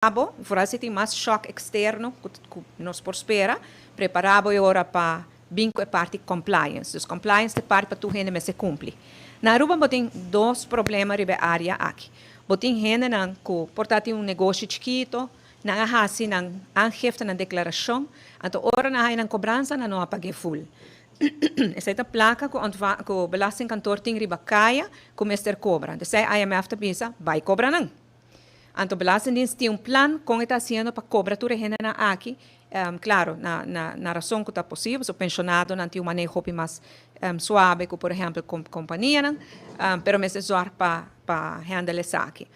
Bo, vooral si tin mas shock externo cu nos por spera, prepara bo e ora pa bin cu e parti compliance. Dus compliance ta e parti pa tur hende mester cumpli. Na Aruba bo tin dos problema riba e area aki. Bo tin hendenan cu por ta tin un negoshi chikito, nan a haci nan aangifte, nan declaracion, anto ora nan haya nan cobransa nan no a pag'e full. Esey ta placa cu belastingkantoor tin riba caya cu mester cobra. Anto esey IMF ta bisa, bay cobra nan. Anto Belastingdienst tin un plan con e ta haciendo pa cobra tur e hendenan aki, claro, na razon cu ta posibel, so pensionadonan tin un maneho hopi mas suave cu por ehempel companianan, pero mester zorg pa handle esaki.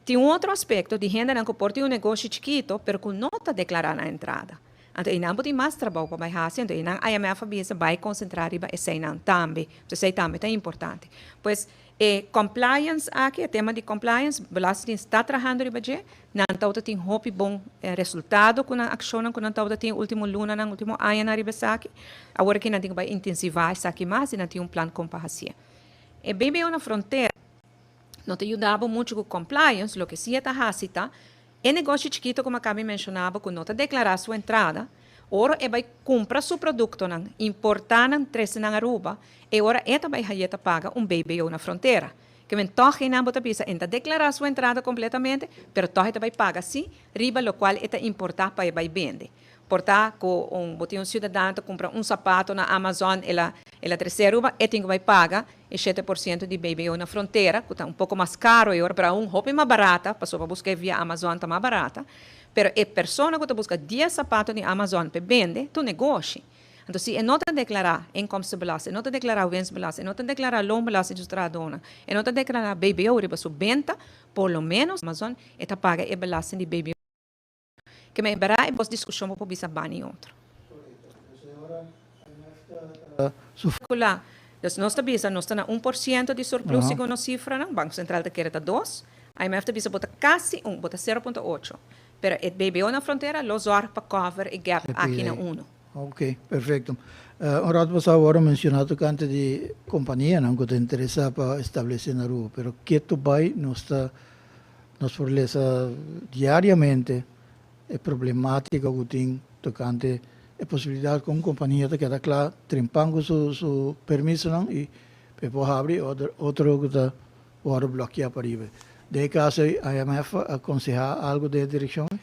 Tin un otro aspecto di hendenan cu por tin un negoshi chikito pero cu no ta declara nan entrada. Anto einan bo tin mas trabou pa bai hasi, anto einan IMF a bisa bai concentra riba eseinan tambe, esei tambe ta importante. Pues e compliance aki, e tema di compliance, Belastingdienst ta trahando riba dje, nan tabata tin hopi bon resultado ku nan akshonnan ku nan tabata tin e ultimo lunanan, ultimo añanan riba esaki. Awor aki nan tin ku bai intensivá esaki mas i nan tin un plan kon pa hasié. E BBO na frontera no ta yuda bo muchu ku compliance, loke si e ta hasi ta e negoshi chikito ku mi a kaba di menshoná bo ku no ta deklará su entrada, ora e bai kumpra su produktonan, importá nan, trese nan Aruba, e ora e ta bai haye ta paga un BBO na frontera. Ke men tòg einan bo ta bisa e ta deklará su entrada kompletamente, pero tòg e ta bai paga sí riba lokual e ta importá pa e bai bende. Por ta ku un bo tin un siudadano ta kumpra un sapato na Amazon, el a el a trese Aruba, e tin ku bai paga e 7% di BBO na frontera, ku ta un poko mas karo e ora, pero aun hopi mas barata, pasobra pa buska e via Amazon ta mas barata. Pero e persona ku ta buska 10 sapato di Amazon pa e bende, ta un negoshi. Anto si e no ta deklará inkomstenbelasting, e no ta deklará winstbelasting, e no ta deklará loonbelasting di su trahadónan, e no ta deklará BBO riba su benta, por lo ménos Amazon e ta paga e belasting di BBO. Ke men berá e bos diskushon bo por bisa bani otro. Kula. Dus nos ta bisa nos ta na 1% di surplus segun nos sifranan, Banko Sentral ta kere ta dos, IMF ta bisa bo ta kasi un, bo ta 0.8. Pero e BBO na frontera lo zorg pa cover e gap aki na uno. Ok, perfecto. Un rato pasado bo a menciona tocante di companianan cu ta interesa pa establece na Aruba, pero keto bay nos ta Nos por lesa diariamente e problematica cu tin tocante e posibilidad cu un compania ta keda cla trimpan cu su permisonan y pa e por habri otro cu ta wordo blokia pariba. Den e caso ey IMF a conseha algo den e direccion ey?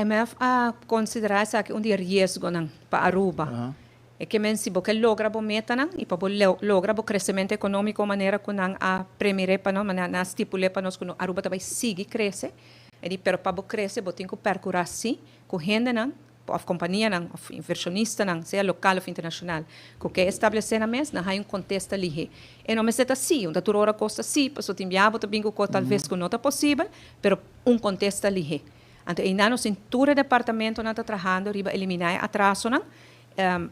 IMF a considera esaki un di e riesgonan pa Aruba. E ke men si bo ke logra bo metanan i pa bo logra bo kresementu ekonómiko manera ku nan a premir'é pa nos, manera nan a stipul'é pa nos ku Aruba ta bai sigui krese, e di pero pa bo krese bo tin ku pèrkurá sí ku hendenan òf kompanianan òf invershonistanan, sea lokal òf internashonal, ku ke establesé nan mes, nan haña un kontesta lihé. E no mester ta sí, un ta tur ora kos ta sí, pasobra tin bia bo ta bin ku kos talves ku no ta posibel, pero un kontesta lihé. Anto einan nos tin tur e departamentonan ta trahando riba eliminá e atrasonan.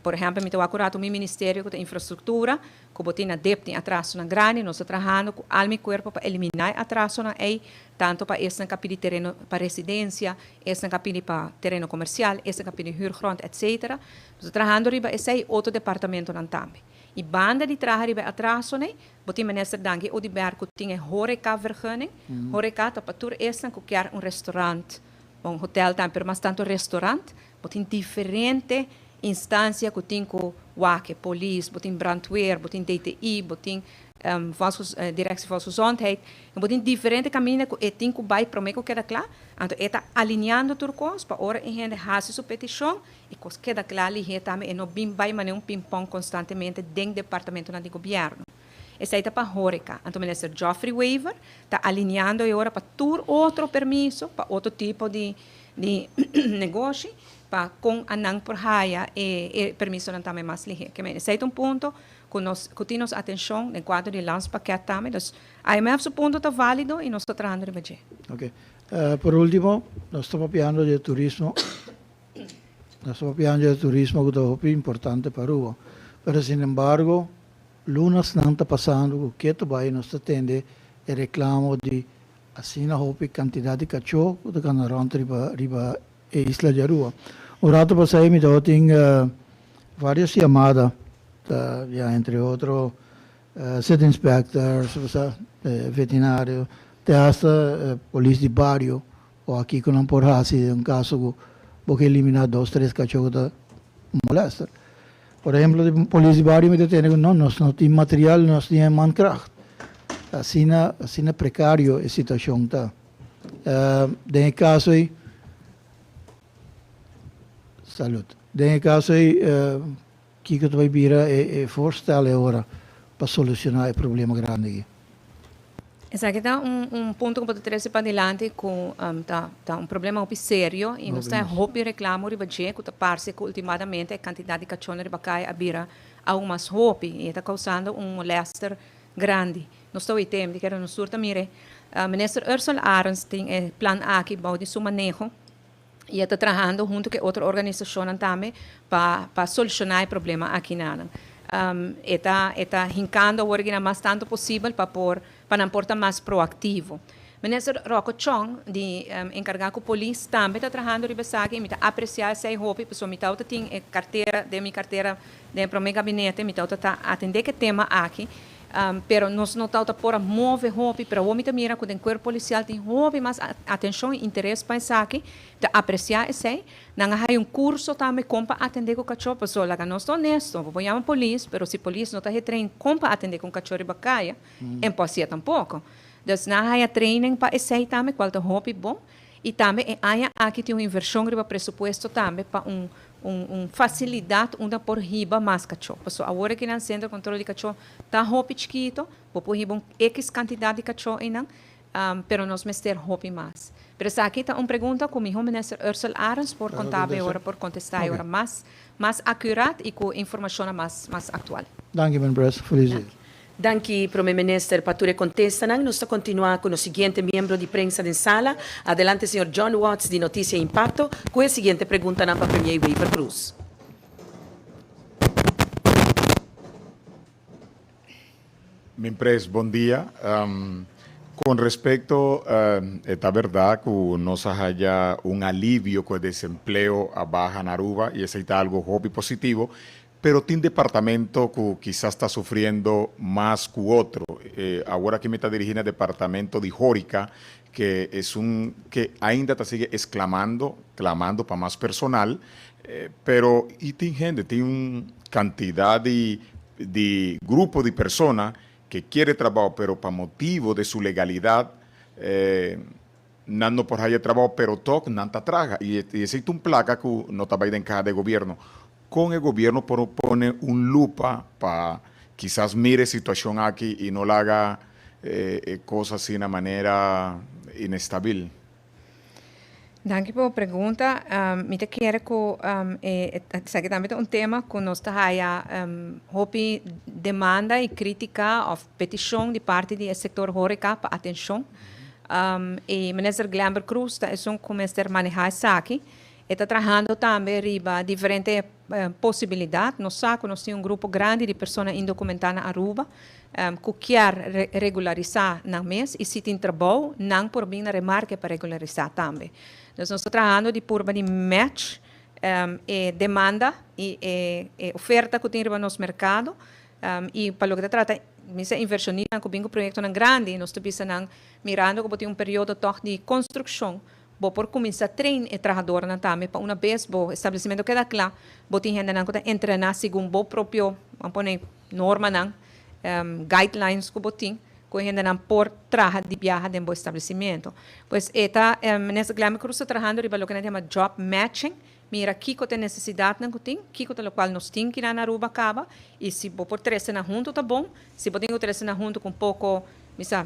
Por ehempel, mi ta wak un ratu mi ministerio ku ta infrastruktura, ku bo tin na dep tin atrasonan grandi, nos ta trahando ku alma i kuerpo pa eliminá e atrasonan ei, tantu pa esnan ku a pidi tereno pa residensia, esnan ku a pidi pa tereno komersial, esnan ku a pidi huurgrond, etcetera. Nos ta trahando riba esei i otro departamentonan tambe. I banda di traha riba e atrasonan ei, bo tin Minister Dangui Oduber ku tin e horecavergunning. Horeca ta pa tur esnan ku kier un restaurant, un hotel tambe, pero mas tantu restaurant. Bo tin diferente instancia cu tin cu wak e polis, bo tin brandweer, bo tin DTI, bo tin Directie Volksgezondheid, en bo tin diferente caminda cu e tin cu bay prome cu keda cla. Anto e ta alineando tur cos pa ora e hende haci su peticion e cos keda cla lihe tambe e no bin bay mane un ping-pong constantemente den departamentonan di gobierno. Esey ta pa horeca. Anto Minister Geoffrey Wever ta alineando e ora pa tur otro permiso, pa otro tipo di di negoshi pa kon a nan por haya e permisonan tambe mas lihé. Ke men esei ta un punto ku nos ku tin nos atenshon den kuadro di landspakket tambe. Dus IMF su punto ta válido i nos ta trahando riba dje. Oke. Por último, nos ta papiando di e turismo, nos ta papiando di e turismo ku ta hopi importante pa Aruba. Pero sinembargo, lunasnan ta pasando ku ketu bai nos ta tende e reklamo di Asina hopi kantidat di kachó ku ta kana rònt riba riba e isla di Aruba. Un ratu pasá mi tabatin varios yamada, ta ya entre otro city inspectors, veterinario, te hasta polis di bario. Wak kiko nan por hasi den un kaso ku bo ke eliminá dos tres kachó ku ta molèster. Por ehemplo di polis di bario mi ta tende ku no nos no tin material nos tin e mankracht. Asina asina prekario e situashon ta. Den e kaso ei Salud. Den e kaso ei kiko ta bai bira e voorstel e ora pa solushoná e problema grandi aki? Esaki ta un un punto ku bo ta trese padilanti ku ta ta un problema hopi serio i nos ta hopi reklamo riba dje ku ta parse ku ultimadamente e kantidat di kachónan riba kaya a bira aun mas hopi i e ta kousando un molèster grandi. Nos ta oit'é, mi ta kere nos tur ta mir'é. Minister Ursula Arends tin e plan aki bou di su maneho i e ta trahando huntu ku e otro organisashonnan tambe pa pa solushoná e problema akinanan. E ta e ta hinkando awor akinan mas tantu posibel pa por pa nan por ta mas proaktivo. Minister Rocco Chong di enkargá ku polis tambe ta trahando riba esaki i mi ta apresiá esei hopi pasobra mi tabata tin e kartera den mi kartera den e promé gabinete mi tabata ta atendé ku e tema aki. Pero nos no tabata por a move hopi, pero awor mi ta mira ku den kuerpo polisial tin hopi mas atenshon i interes pa esaki, ta apresiá esei. Nan a haña un kurso tambe kon pa atendé ku kachó, pasobra laga nos ta honesto, bo por yama polis, pero si polis no ta hetrain kon pa atendé ku un kachó riba kaya, e no por hasié tampoko. Dus nan a haña training pa esei tambe, kual ta hopi bon. I tambe e aña aki tin un invershon riba presupuesto tambe pa un Un un facilidad unda por hiba mas cachó. Pasobra awor aki nan centro control di cachó ta hopi chikito, bo por hiba un X cantidad di cachó einan, pero nos mester hopi mas. Pero esaki ta un pregunta cu miho Minister Ursell Arends por conta bo e ora, por contesta e ora mas mas acurat y cu informacionnan mas mas actual. Danki, Meneer Pres. Feliz dia. Danki Prome Minister pa tur e kontestanan. Nos ta kontinuá ku nos siguiente miembro di prensa den sala. Adelante señor John Watts di Noticia Impacto ku e siguiente preguntanan pa Premier Wever Croes. Minpres, bon dia. Con respecto, e ta berdad cu nos a haya un alivio cu e desempleo a baha na Aruba y esey ta algo hopi positivo, Pero tin departamento cu kisas ta sufriendo mas cu otro. Awor aki mi ta dirigi na departamento di Horica, ke esun ke ainda ta sigui esclamando, clamando pa mas personal, pero y tin hende, tin un cantidad di di grupo di persona ke kiere trabao pero pa motibo de su legalidad nan no por haya trabao pero tok nan ta traha y esey ta un placa cu no ta bay den caha de gobierno. Con e gobierno por pone un lupa pa kisas mira e situacion aki y no laga e cos asina manera inestabil? Danki pa bo pregunta. Mi ta kere ku esaki tambe ta un tema ku nos ta haya hopi demanda i kritika òf petishon di parti di e sektor horeca pa atenshon. I Minister Glenbert Croes ta esun ku mester manehá esaki. E ta trahando tambe riba diferente posibilidat. Nos sa ku nos tin un grupo grandi di persona indokumentá na Aruba ku kier regularisá nan mes i si tin trabou nan por bin na remarke pa regularisá tambe. Dus nos ta trahando di purba di match e demanda i e oferta ku tin riba nos merkado i pa loke ta trata misa invershonistanan ku bin ku proyektonan grandi nos ta bisa nan mirando ku bo tin un periodo tòg di konstrukshon Bo por kuminsá train e trahadornan tambe pa una bes bo establesimentu keda kla, bo tin hendenan ku ta entrená segun bo propio, ban pone, normanan, guidelines ku bo tin, ku e hendenan por traha di biaha den bo establesimentu. Pues e ta, Minister Glenbey Croes ta trahando riba loke nan ta yama job matching, mira kiko ta e nesesidatnan ku tin, kiko ta lokual nos tin kinan na Aruba kaba, i si bo por trese nan huntu ta bon, si bo tin ku trese nan huntu ku un poko Mi sa,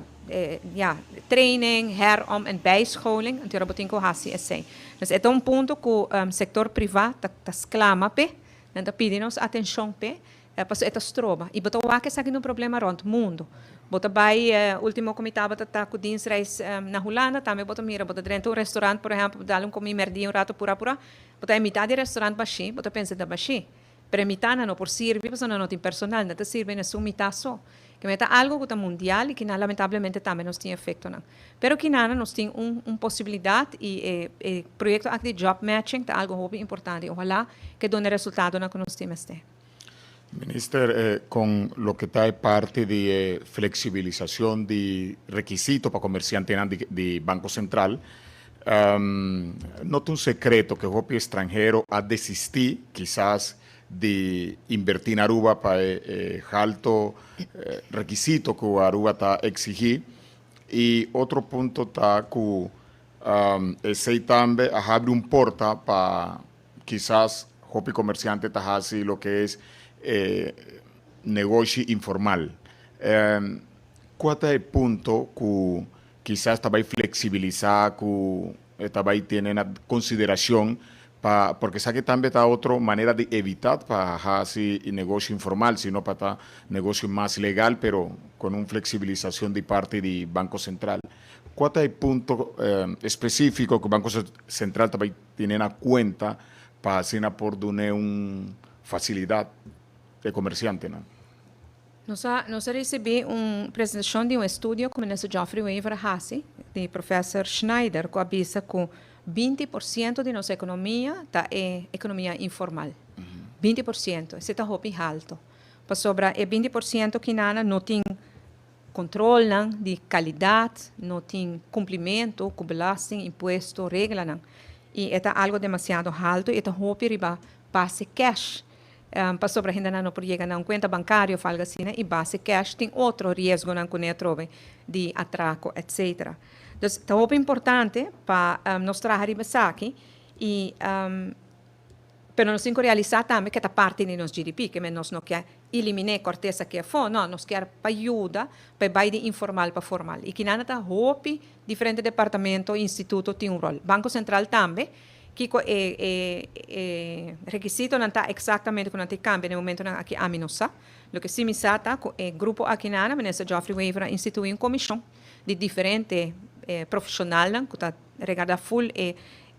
ya, training, her-, om en bijscholing, anto ora bo tin ku hasi esei. Dus e ta un punto ku sektor privá ta ta sklama p'e, nan ta pidi nos atenshon p'e, pasobra e ta stroba. I bo ta wak esaki ta un problema rònt mundu. Bo ta bai, último ku mi tabata ta ku dienstreis na Hulanda, tambe bo ta mira, bo ta drenta un restorant, por ehèmpel, bo dal un komí mèrdia un rato purá purá, bo ta e mitá di restorant bashí, bo ta pensa ta bashí. Pero e mitá nan no por sirbi pasobra nan no tin personal, nan ta sirbi na esun mitá so. Keme ta algo ku ta mundial i kina lamentablemente tambe nos tin efektonan. Pero kinana nos tin un un posibilidat i e e proyekto aki di job matching ta algo hopi importante i ohalá ke duna e resultadonan ku nos tin mester. Minister, kon loke ta e parti di e fleksibilisashon di rekisito pa komersiantenan di di Banko Sentral. No ta un secreto cu hopi stranhero a desisti kisas di inverti na Aruba pa e halto requisito cu Aruba ta exigi. Y otro punto ta cu esey tambe a habri un porta pa kisas hopi comerciante ta haci loke es negoshi informal. Cua ta e punto cu kisas ta bay flexibilisa, cu ta bay tene na consideracion pa, porque esaki tambe ta otro manera di evita pa haci negoshi informal, sino pa ta negoshi mas legal, pero con un flexibilisacion di parti di Banco Central? Cua ta e punto especifico cu Banco Central ta bay tene na cuenta pa asina por dune un facilidad e comerciantenan? Nos a ricibi un presentacion di un estudio cu Minister Geoffrey Wever a haci, di Professor Schneider, cu a bisa cu 20% di nos economia ta e economia informal. 20%, esey ta hopi halto. Pasobra e 20% kinana no tin controlnan di calidad, no tin cumplimento cu belasting, impuesto, reglanan. Y e ta algo demasiado halto y ta hopi riba base cash. Pasobra hendenan no por yega na un cuenta bancario of algo asina y base cash tin otro riesgonan cu ne atrobe di atraco, etc. Dus ta hopi importante pa nos traha riba esaki y pero nos tin cu realisa tambe cu ta parti di nos GDP, ke men nos no kier elimine corteza aki afo, no, nos kier pa yuda pa e bay di informal pa formal. Y kinan ta hopi diferente departamento, instituto tin un rol. Banco Central tambe. Kico e requisitonan ta exactamente cu nan ta cambia na e momentonan aki ami no sa. Loke si mi sa ta cu e grupo aki nana, Minister Geoffrey Wever a institui un comision di diferente profesionalnan cu ta regarda full e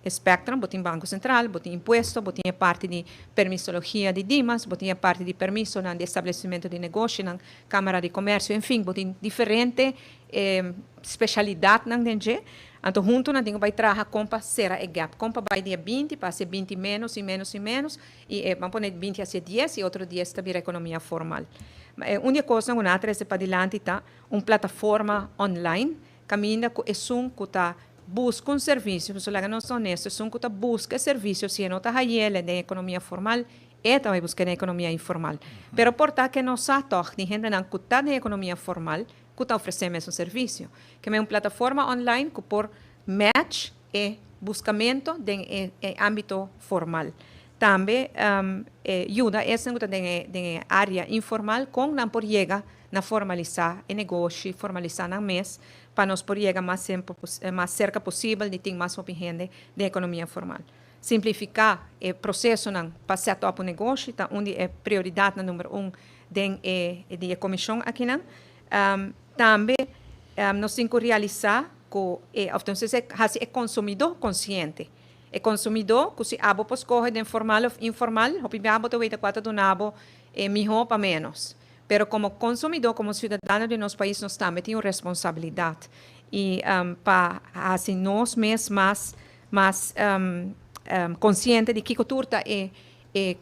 spectrum. Bo tin Banco Central, bo tin impuesto, bo tin e parti di permisologia di Dimas, bo tin e parti di permisonan di establecimento di negoshinan, Camara di Comercio, en fin, bo tin diferente specialidadnan den dje. Anto hunto nan tin cu bay traha con pa cera e gap, con pa bay di e 20 pa haci 20 menos y menos y menos y e ban pone 20 haci 10 y otro 10 ta bira economia formal. Un di e cosnan cu nan a trece padilanti ta un plataforma online caminda cu esun cu ta busca un servicio, pasobra laga nos ta honesto, esun cu ta busca e servicio si e no ta hayele den economia formal, e ta bay busca den economia informal. Pero por ta ke no sa toch di hendenan cu ta den economia formal cu ta ofrece mesun servicio. Ke men un plataforma online cu por match e buscamento den e ambito formal. Tambe e yuda esnan cu ta den e area informal con nan por yega na formalisa e negoshi, formalisa nan mes pa nos por yega mas mas cerca posibel di tin mas hopi hende den economia formal. Simplifica e procesonan pa set up un negoshi ta un di e prioridadnan number un den e di e comision akinan. Tambe nos tin cu realisa cu e, of entonces e haci e consumidor consciente. E consumidor cu si abo por scoge den formal of informal, hopi bia abo ta weta cua ta duna bo e miho pa menos. Pero como consumidor, como ciudadano di nos pais nos tambe tin un responsabilidad y pa haci nos mes mas consciente di kico tur ta e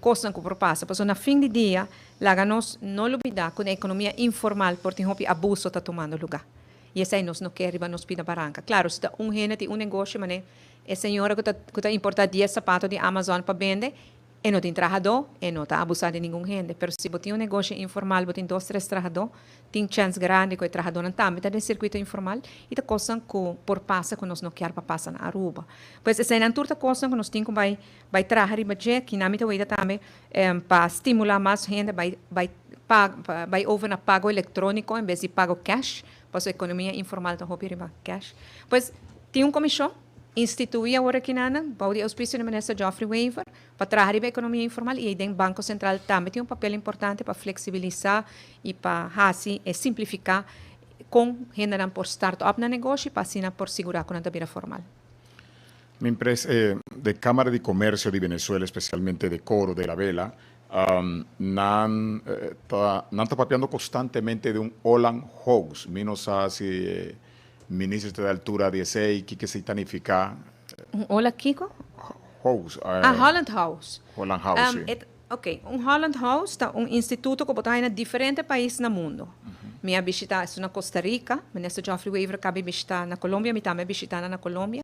cosnan cu por pasa. Pasobra na fin di dia, laga nos no lubida cu den economia informal por tin hopi abuso ta tumando luga. Y esey nos no kier riba nos pida baranca. Claro, si ta un hende tin un negoshi, mane e señora cu ta importa 10 zapato di Amazon pa bende, e no tin trahador, e no ta abusa di ningun hende. Pero si bo tin un negoshi informal, bo tin dos, tres trahador, tin chance grandi cu e trahadornan tambe ta den circuito informal y ta cosnan cu por pasa cu nos no kier pa pasa na Aruba. Pues eseynan tur ta cosnan cu nos tin cu bay traha riba dje. Kinan mi ta weta tambe pa stimula mas hende bay over na pago electronico en bes di pago cash, pasobra economia informal ta hopi riba cash. Pues tin un comision institui awor akinan bou di auspicio di Minister Geoffrey Wever pa traha riba economia informal y den Banco Central tambe tin un papel importante pa flexibilisa y pa haci e simplifica con hendenan por start up na negoshi pa asina por sigura cu nan ta bira formal. Mi de Cámara de Comercio de Venezuela, especialmente de Coro, de la Vela, nan ta papiando constantemente di un Holland House. Mi no sa si minister ta na altura di esey, kico ta significa. Un Hola kico? House. Ah, Holland House. Holland House, si. Ok, un Holland House ta un instituto cu ta na diferente pais na mundo. Mi a bishita na Costa Rica, Minister Geoffrey Wever a caba di bishita na Colombia, mi tambe a bishita na Colombia.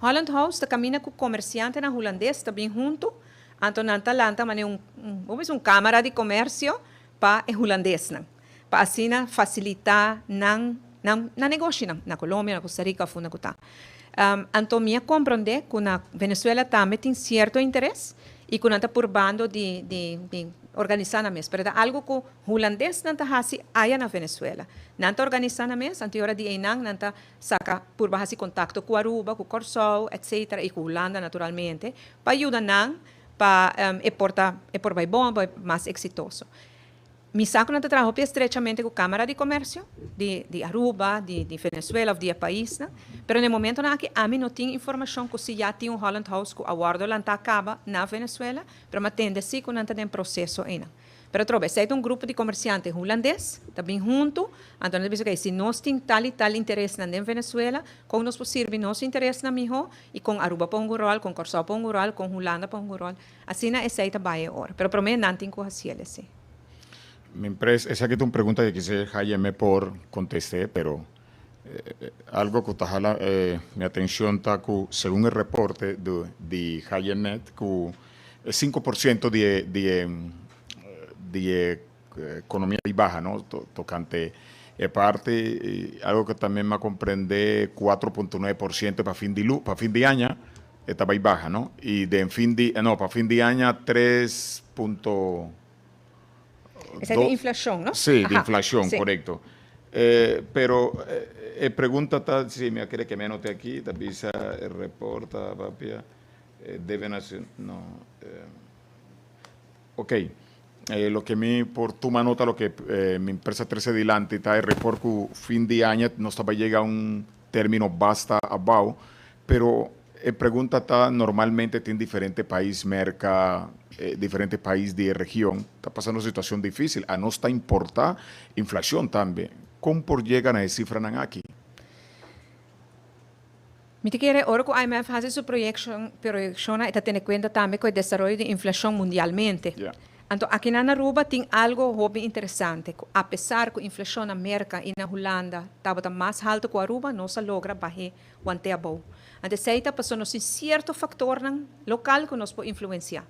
Holland House ta kaminda ku komersiantenan hulandes ta bin huntu, anto nan ta lanta manera un, un, un kámara di komersio pa e hulandesnan, pa asina fasilitá nan negoshinan na Colombia, na Costa Rica, òf unda ku ta. Anto mi a komprondé ku na Venezuela tambe tin sierto interes i ku nan ta purbando di organisá nan mes. Pero ta algu ku hulandesnan ta hasi aya na Venezuela. Nan ta organisá nan mes, anto ora di einan nan ta saka purba hasi kontakto ku Aruba, ku Kòrsou, etc. I ku Hulanda naturalmente, pa yuda nan pa e por ta e por bai bon, bai mas eksitoso. Mi sa ku nan ta traha hopi estrechamente ku Kámara di Komersio di Aruba, di Venezuela òf di e paisnan, pero na e momentonan aki ami no tin informashon ku si ya tin un Holland House ku a wòrdu lantá kaba na Venezuela, pero mi a tende si ku nan ta den proseso einan. Pero atrobe, esei ta un grupo di komersiante hulandes ta bin huntu, anto nan ta bisa, okey, si nos tin tal i tal interesnan den Venezuela, kon nos por sirbi nos interesnan mihó i kon Aruba por hunga un ròl, kon Kòrsou por hunga un ròl, kon Hulanda por hunga un ròl. Asina esei ta bai e ora. Pero promé nan tin ku hasiel esei. Mi pres, esaki ta un pregunta ku kisas Jaime por kontest'é, pero algo ku ta hala mi atenshon ta ku segun e reporte di Jaime ku e 5% di e ekonomia di baha, no? Tokante e parti, algo ku tambe mi a komprendé, 4.9% pa fin di aña e ta bai baha, no? I den fin di, no, pa fin di aña 3 punto Esei ta inflashon, no? Sí, di inflashon, korekto. Pero e pregunta ta, si mi a kere ke mi anote aki, ta bisa e reporta papia debe nacion, no, ok, loke mi por tuma nota, loke mi empresa trese dilanti ta e report ku fin di aña nos ta bai yega un término basta abou, pero e pregunta ta, normalmente tin diferente pais, Merka, diferente pais di e region ta pasando situashon difísil, anos ta importá inflashon tambe, kon por yega na e sifranan aki? Mi ta kere ora ku IMF hasi su proyekshonnan e ta tene kuenta tambe ku e desaroyo di inflashon mundialmente. Anto akinan na Aruba tin algo hopi interesante, ku apesar ku inflashon na Merka i na Hulanda tabata mas haltu ku Aruba, nos a logra bah'é want'é abou. Anto esei ta pasobra nos tin sierto faktornan lokal ku nos por influensiá.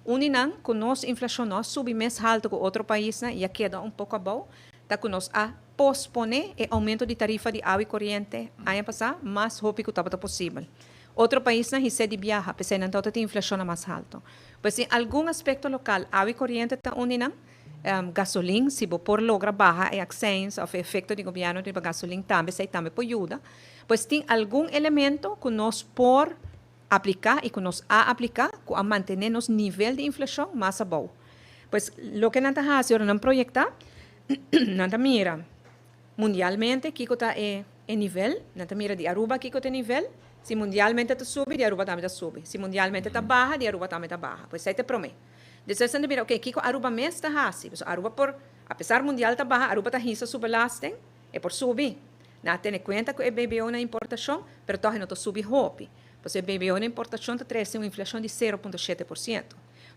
Un di nan, ku nos inflashon no a subi mes haltu ku otro paisnan i a keda un poko abou, ta ku nos a posponé e oumento di tarifa di awa i koriente aña pasá mas hopi ku tabata posibel. Otro paisnan hisé di biaha, p'esei nan tabata tin inflashonnan mas haltu. Pues den algun aspekto lokal, awa i koriente ta un di nan. Gasolin, si bo por logra baha e akseins òf e efekto di gobièrnu riba gasolin tambe, esei tambe por yuda. Pues tin algun elemento ku nos por apliká i ku nos a apliká ku a mantené nos nivel di inflashon mas abou. Pues loke nan ta hasi ora nan proyektá, nan ta mira mundialmente kiko ta e nivel, nan ta mira di Aruba kiko ta e nivel, si mundialmente ta subi, di Aruba tambe ta subi, si mundialmente ta baha, di Aruba tambe ta baha. Pues esei ta e promé. Despues nan ta mira, oke, kiko Aruba mes ta hasi? Pasobra Aruba por, apesar mundial ta baha, Aruba ta hisa su belasting, e por subi. Nan a tene kuenta ku e BBO na importashon, pero tòg e no ta subi hopi. Pasobra e BBO na importashon ta trese un inflashon di 0.7%.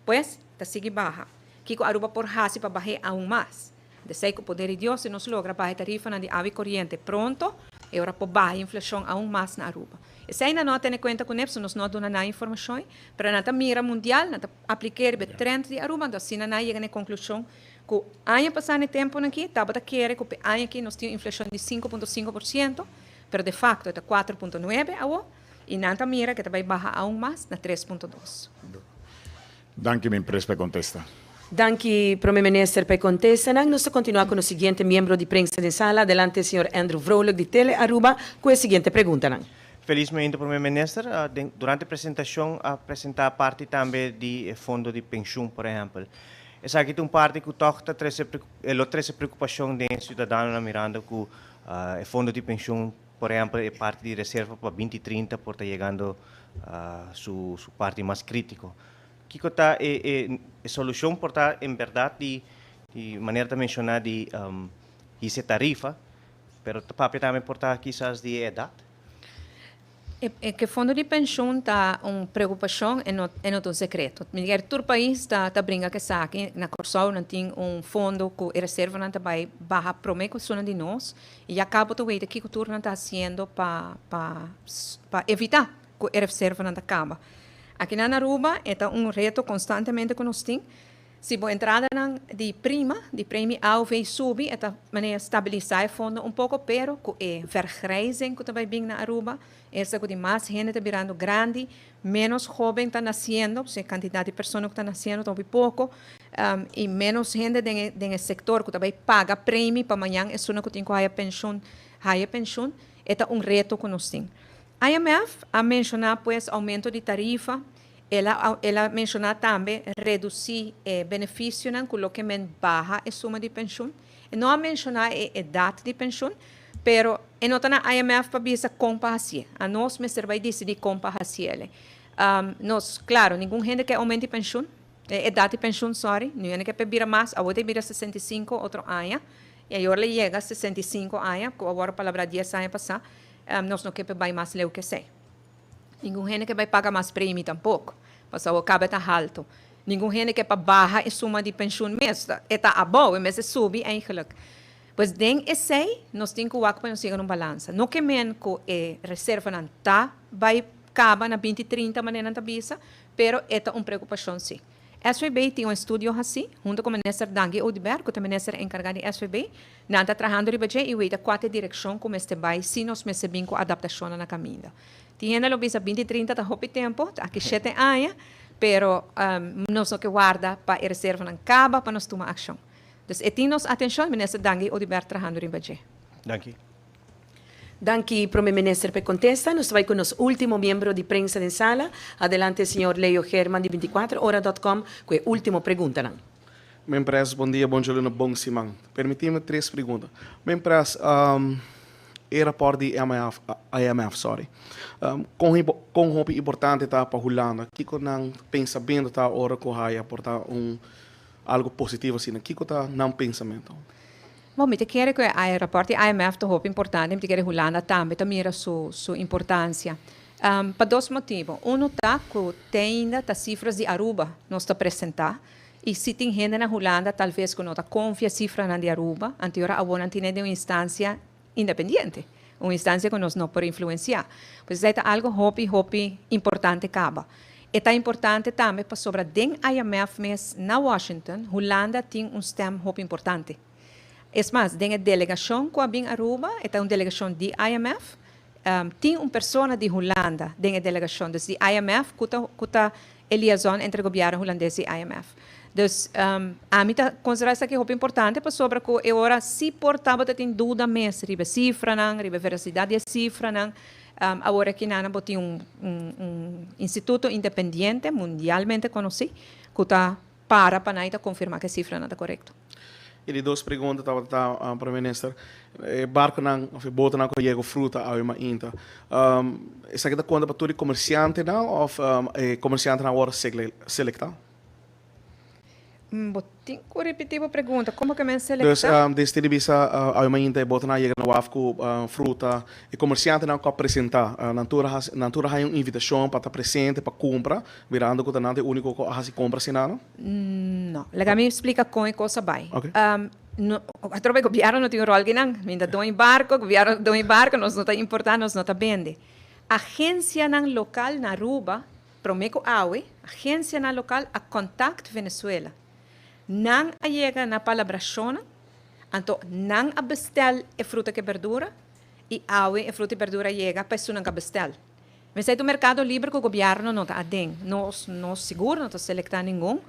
Pues, ta sigui baha. Kiko Aruba por hasi pa bah'é aun mas? Desei ku poder di Dios si nos logra baha e tarifanan di awa i koriente pronto, e ora por baha e inflashon aun mas na Aruba. Esei nan no a tene kuenta kuné, pasobra nos no a duna nan informashon, pero nan ta mira mundial, nan ta aplik'é riba e trend di Aruba, anto asina nan a yega na e konklushon ku aña pasá na e tempunan aki tabata kere ku p'e aña aki nos tin un inflashon di 5.5%, pero de fakto e ta 4.9 awo, i nan ta mira ku e ta bai baha aun mas na 3.2. Danki mi pres pa e kontesta. Danki Prome Minister pa e kontestanan. Nos ta kontinuá ku nos siguiente miembro di prensa den sala. Adelante señor Andrew Vrolijk di Tele Aruba ku e siguiente preguntanan. Felismente Prome Minister, durante e presentashon a presentá parti tambe di e fondo di penshun por ehèmpel. Esaki ta un parti ku tòg ta trese lo trese preokupashon den e siudadanonan mirando ku e fondo di penshun por ehèmpel e parti di reserva pa 2030 por ta yegando su parti mas krítiko. Kiko ta e solushon por ta en bèrdat di manera ta menshoná di hisa e tarifa, pero ta papia tambe por ta kisas di e edat? E ke fondo di penshun ta un preokupashon e no e no ta un sekreto. Mi kier tur pais ta bringa ku esaki. Na Kòrsou nan tin un fondo ku e reservanan ta bai baha promé ku esunnan di nos i ya kabo ta weta kiko tur nan ta hasiendo pa pa pa evitá. ku e reservanan ta kaba. Aki na Aruba e ta un reto konstantemente ku nos tin. Si bo entradanan di prima, di premie AOV subi, e ta manera stabilisá e fondo un poko, pero ku e vergrijzing ku ta bai bin na Aruba, esta ku tin mas hende ta birando grandi, menos hóben ta nasiendo, e kantidat di persona ku ta nasiendo ta hopi poko, i menos hende den e sektor ku ta bai paga premie pa mañan esun ku tin ku haya penshun, haya penshun, e ta un reto ku nos tin. IMF a menshoná pues oumento di tarifa, el a menshoná tambe redusí e benefisionan ku loke men baha e suma di penshun. E no a menshoná e edat di penshun, pero e no ta na IMF pa bisa kon pa hasié. Anos mester bai disidí kon pa hasié. Nos, klaro, ningun hende ke oumento di penshun, edat di penshun, sorry, ningun hende ke bira mas, awor bira 65 otro aña, i awor el a yega 65 aña, ku awor palabra 10 aña pasá, nos no ke bai mas leu ku esei. Ningun hende ke bai paga mas premie tampoko. Pasobra kaba ta haltu. Ningun hende ke pa baha e suma di penshun mes. E ta abou, en bes di subi eigenlijk. Pues den esei, nos tin ku wak pa nos yega na un balansa. No ke men ku e reservanan ta bai kaba na 2030 manera nan ta bisa, pero e ta un preokupashon sí. SVB tin un estudio asina, huntu ku minister Dangui Oduber, ku ta minister enkargá di SVB, nan ta trahando riba dje i weta kua ta e direkshon ku mester bai si nos mester bin ku adaptashon na kaminda. Tin hende lo bisa 2030 ta hopi tempu, aki 7 aña, pero nos no ke warda pa e reservanan kaba pa nos tuma akshon. Dus e tin nos atenshon, minister Dangui Oduber trahando riba dje. Danki. Danki, Promé Minister, pa kontestá. Nos ta bai ku nos último miembro di prensa den sala. Adelante, señor Leo Herman di 24hora.com, ku e último pregunta. Min pres, bon dia, bon dia, bon siman. Permití mi tres pregunta. Min pres, e rapport di IMF, IMF, sorry. Kon hopi importante ta pa Hulanda? Kiko nan pensamentu ta ora ku haya aportá un algu positivo asina? Kiko ta nan pensamentu? Bon, mi ta kere ku e rapport di IMF ta hopi importante, mi ta kere Hulanda tambe ta mira su importansia. Pa dos motibu. Uno ta ku te ainda ta sifras di Aruba nos ta presentá. I si tin hende na Hulanda tal bes ku no ta konfia sifranan di Aruba, anto awor nan tin di un instansia independiente, un instansia ku nos no por influensiá. Pues esei ta algu hopi, hopi importante kaba. E ta importante tambe pasobra den IMF mes na Washington, Hulanda tin un stem hopi importante. Es mas, den e delegashon ku a bin Aruba, ta un delegashon di IMF, tin un persona di Hulanda den e delegashon, dus di IMF, ku ta e liaison entre gobièrnu hulandes i IMF. Dus ami ta konsiderá esaki hopi importante pasobra ku e ora si por tabata tin duda mes riba sifranan, riba verasidat di sifranan, awor aki nan bo tin un instituto independiente mundialmente konosí ku ta para pa ta konfirmá ku e sifranan ta korekto. I di dos pregunta tabata, Promé Minister, barkunan, òf botonan ku yega fruta awe mainta. Esaki ta konta pa tur komersiantenan òf komersiantenan awor selektá? Bo tin ku ripití e pregunta. Kon ku men selektá? Dus, desde di bisa awe mainta e botonan yega na waf ku fruta, e komersiantenan ku a presentá, nan tur a un invitashon pa ta presente pa kumpra, mirando ku nan ta e úniko ku a hasi kompra asina, no? No. Laga mi splika kon e kos a bai. Okay. No, atrobe gobièrnu no tin un ròl akinan. Mi ta doño barku, gobièrnu doño barku, nos no ta importá, nos no ta bende. Agensianan lokal na Aruba, promé ku awe, agensianan lokal a kontakt Venezuela. Nan a yega na palabrashon, anto nan a bestèl e fruta ku berdura i awe e fruta i berdura yega pa esunnan ku a bestèl. Mas e merkado liber ku gobièrnu no ta aden. Nos no sigur no ta selektá ningun,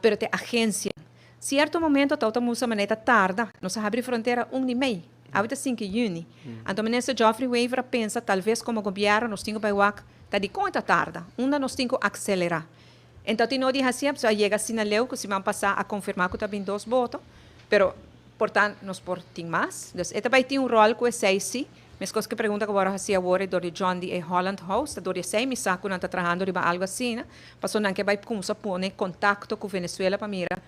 pero ta agensia. Sierto momento ta musa manera tarda. Nos a habri frontera 1 di mei. Awe ta 5 di yüni. Anto minister Geoffrey Wever a pensa talbes komo gobièrnu nos tin ku bai wak ta di kon ta tarda. Unda nos tin ku aselerá. Anto tin no di hasi a yega asina leu ku siman pasá a konfirmá ku ta bin dos boto, pero por tantu nos por tin mas. Dus e ta bai tin un ròl ku esei sí. Meskos ku pregunta ku awor hasi awor dor di John di e Holland House, ta dor di esei mi sa ku nan ta trahando riba algu asina, paso nan ke bai kuminsá pone kontakto ku Venezuela pa mira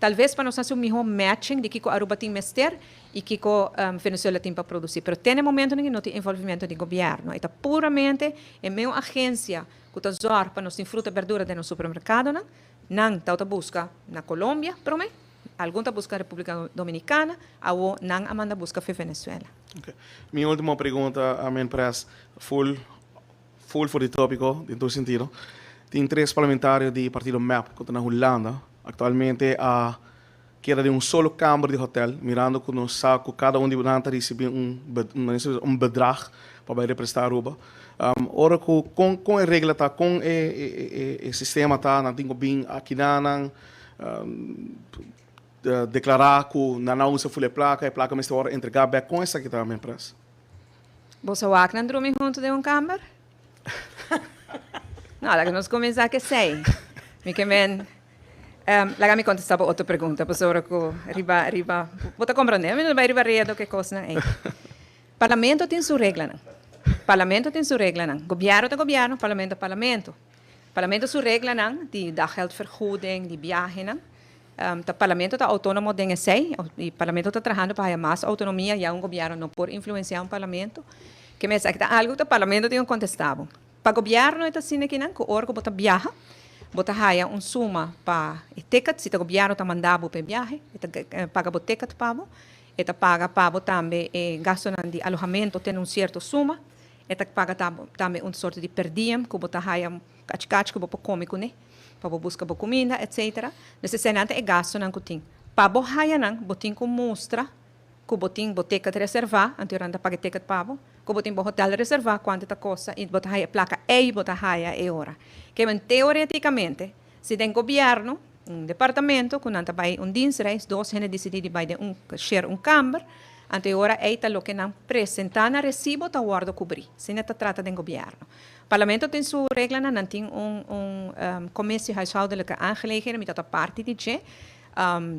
talbes pa nos hasi un mihó matching di kiko Aruba tin mester i kiko Venezuela tin pa produsí. Pero te na e momento no tin envolvimentu di gobièrnu. E ta puramente e mesun agensia ku ta zorg pa nos tin fruta i berdura den nos supermerkadonan, nan ta buska na Colombia, promé, algun ta buska Repúblika Dominikana, awo nan a manda buska for Venezuela. Okay. Mi último pregunta, min pres, full. Full for di topico, den tur sentido. Tin tres parlamentario di partido MEP cu ta na Hulanda. Actualmente a keda den un solo camber di hotel, mirando cu nos sa cu cada un di nan ta ricibi un bedrag pa bay representa Aruba. Ora cu con e regla ta, con e sistema ta, nan tin cu bin aki nan declara cu nan a usa full e placa, e placa mester worde entrega bek, con esaki ta, Minpres? Boso wak nan drumi hunto den un camber? No, laga nos cuminsa cu esey. Mi ke men, laga mi contesta bo otro pregunta, pasobra cu riba, riba, bo ta comprende, mi no bay riba redo cu e cosnan ey. Parlamento tin su reglanan. Parlamento tin su reglanan. Gobierno ta gobierno, parlamento ta parlamento. Parlamento su reglanan di daggeldvergoeding, di biahenan. Ta parlamento ta autonomo den esey y parlamento ta trahando pa haya mas autonomia, ya un gobierno no por influencia un parlamento. Ke mes aki ta algo ku ta parlamento tin ku kontesta bo. Pa gobierno e ta asina kinan ku ora ku bo ta biaha bo ta haya un suma pa e ticket, si ta gobierno ta manda bo pa e biahe e ta paga bo ticket pa bo, e ta paga pa bo tambe e gastonan di alohamentu te na un sierto suma, e ta paga tambe un sorto di per diem ku bo ta haya kachi kachi ku bo por kome kuné. Pa bo buska bo kuminda, etcetera. Dus eseinan ta e gastunan ku tin. Pa bo haya nan, bo tin ku mustra ku bo tin bo ticket reservá, anto nan ta paga e ticket pa bo, ku bo tin bo hotel reservá, kuantu ta kosta i bo ta haya e plaka ei bo ta haya e ora. Ke men teoretikamente, si den gobièrnu, un departamento ku nan ta bai un dienstreis, dos hende disidí di bai den un share un kamber, anto e ora ei ta loke nan presentá na resibo ta wòrdu kubrí. Asina ta trata den gobièrnu. Parlamento tin su reglanan, nan tin un un commissie huishoudelijke aangelegenheden, mi tabata parti di dje.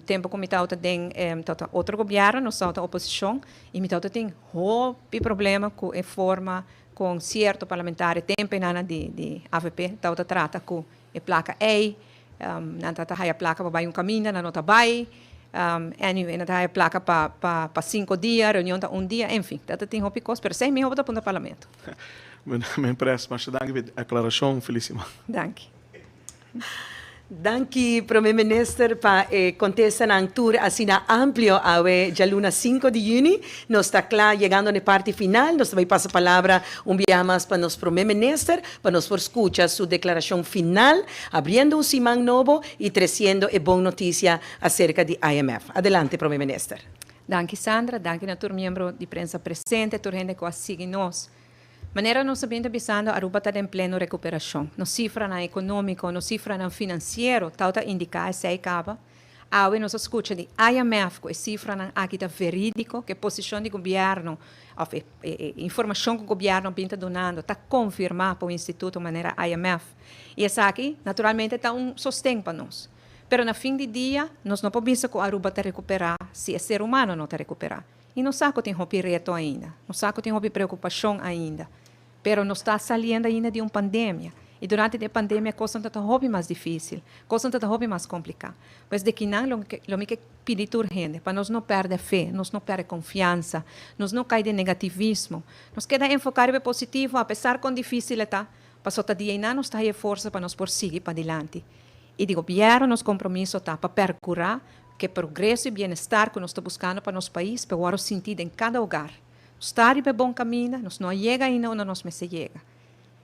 Tempo cu mi tabata den tabata otro gobierno, nos tabata oposicion y mi tabata tin hopi problema cu e forma con cierto parlamentario tempenanan di di avp tabata trata cu e placa ey. Nan tabata haya placa pa bay un caminda, nan no ta bay. Anyway, nan ta haya placa pa pa pa cinco dia, reunion ta un dia, enfin, tabata tin hopi cos, pero esey miho bo ta punta parlamento. Mijn pres, masha danki pa e aclaracion. Feliz siman. Danki. Danki Prome Minister pa e contestanan tur asina amplio awe djaluna sinku di juni. Nos ta cla yegando na e parti final. Nos ta bay pasa palabra un biaha mas pa nos Prome Minister pa nos por scucha su declaracion final abriendo un siman nobo y treciendo e bon noticia acerca di IMF. Adelante Prome Minister. Danki Sandra, danki na tur miembro di prensa presente, tur hende cu a sigui nos. Manera nos a bin ta bisando, Aruba ta den pleno recuperacion. Nos cifranan economico, nos cifranan financiero tau ta indica esey caba. Awe nos a scucha di IMF cu e cifranan aki ta veridico, cu e posicion di gobierno of e e informacion cu gobierno a bin ta dunando ta confirma pa un instituto manera IMF. Y esaki naturalmente ta un sosten pa nos. Pero na fin di dia nos no por bisa cu Aruba ta recupera si e ser humano no ta recupera. I nos sa ku tin hopi reto ainda. Nos sa ku tin hopi preokupashon ainda. Pero nos ta saliendo ainda di un pandemia. I durante di e pandemia kosnan ta ta hopi mas difísil. Kosnan ta ta hopi mas kompliká. Pues di kinan lo lo mi ke pidi tur hende pa nos no pèrdè fe, nos no pèrdè konfiansa, nos no kai den negativismo. Nos keda enfoká riba e positivo apesar kon difísil e ta, pasobra ta di einan nos ta haña e forsa pa nos por sigui padilanti. I di gobièrnu nos kompromiso ta pa pèrkurá ku e progreso i bienestar ku nos ta buskando pa nos pais por wòrdu sintí den kada hogar. Nos ta riba e bon kaminda, nos no a yega ainda unda nos mester yega.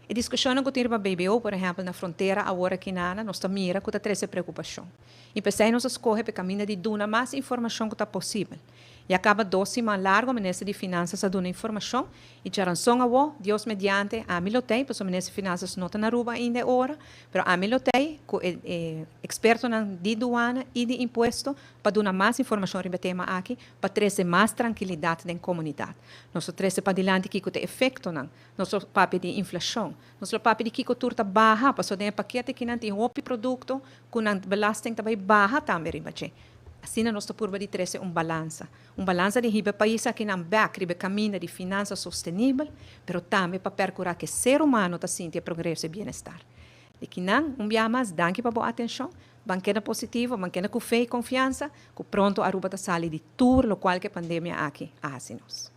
E diskushonnan ku tin riba BBO, por ehèmpel, na frontera awor aki nana, nos ta mira ku ta trese preokupashon. I p'esei nos a skohe pa e kaminda di duna mas informashon ku ta posibel. Ya kaba dos siman largu Minister di Finansas a duna informashon i djaranson awo, Dios mediante, ami lo tei, pasobra Minister di Finansas no ta na Aruba ainda e ora, pero ami lo tei ku e e ekspertonan di duana i di impuesto pa duna mas informashon riba e tema aki pa trese mas trankilidat den komunidat. Nos lo trese padilanti kiko ta e efektonan, nos lo papia di inflashon, nos lo papia di kiko tur ta baha, pasobra den e pakete kinan tin hopi produkto ku nan belasting ta bai baha tambe riba dje. Asina nos ta purba di trese un balansa. Un balansa di hiba e pais akinan bek riba e kaminda di finansa sostenibel, pero tambe pa perkurá ku e ser humano ta sinti e progreso i bienestar. Di kinan, un biaha mas, danki pa bo atenshon. Ban keda positivo, ban keda ku fe i konfiansa ku pronto Aruba ta sali di tur lokual ku e pandemia aki a hasi nos.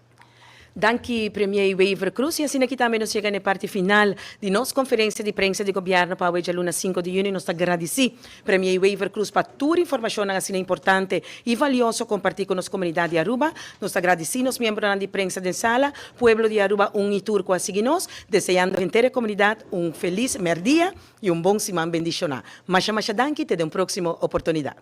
Danki Premier Wever Croes y asina aki tambe nos yega na e parti final di nos conferencia di prensa di Gobierno pa awe djaluna 5 di juni. Nos ta gradici Premier Wever Croes pa tur informacionnan asina importante y valioso comparti cu nos comunidad di Aruba. Nos ta gradici nos miembronan di prensa den sala, pueblo di Aruba un y tur cu a sigui nos, deseando henter e comunidad un feliz merdia y un bon siman bendiciona. Masha masha danki, te den un proximo oportunidad.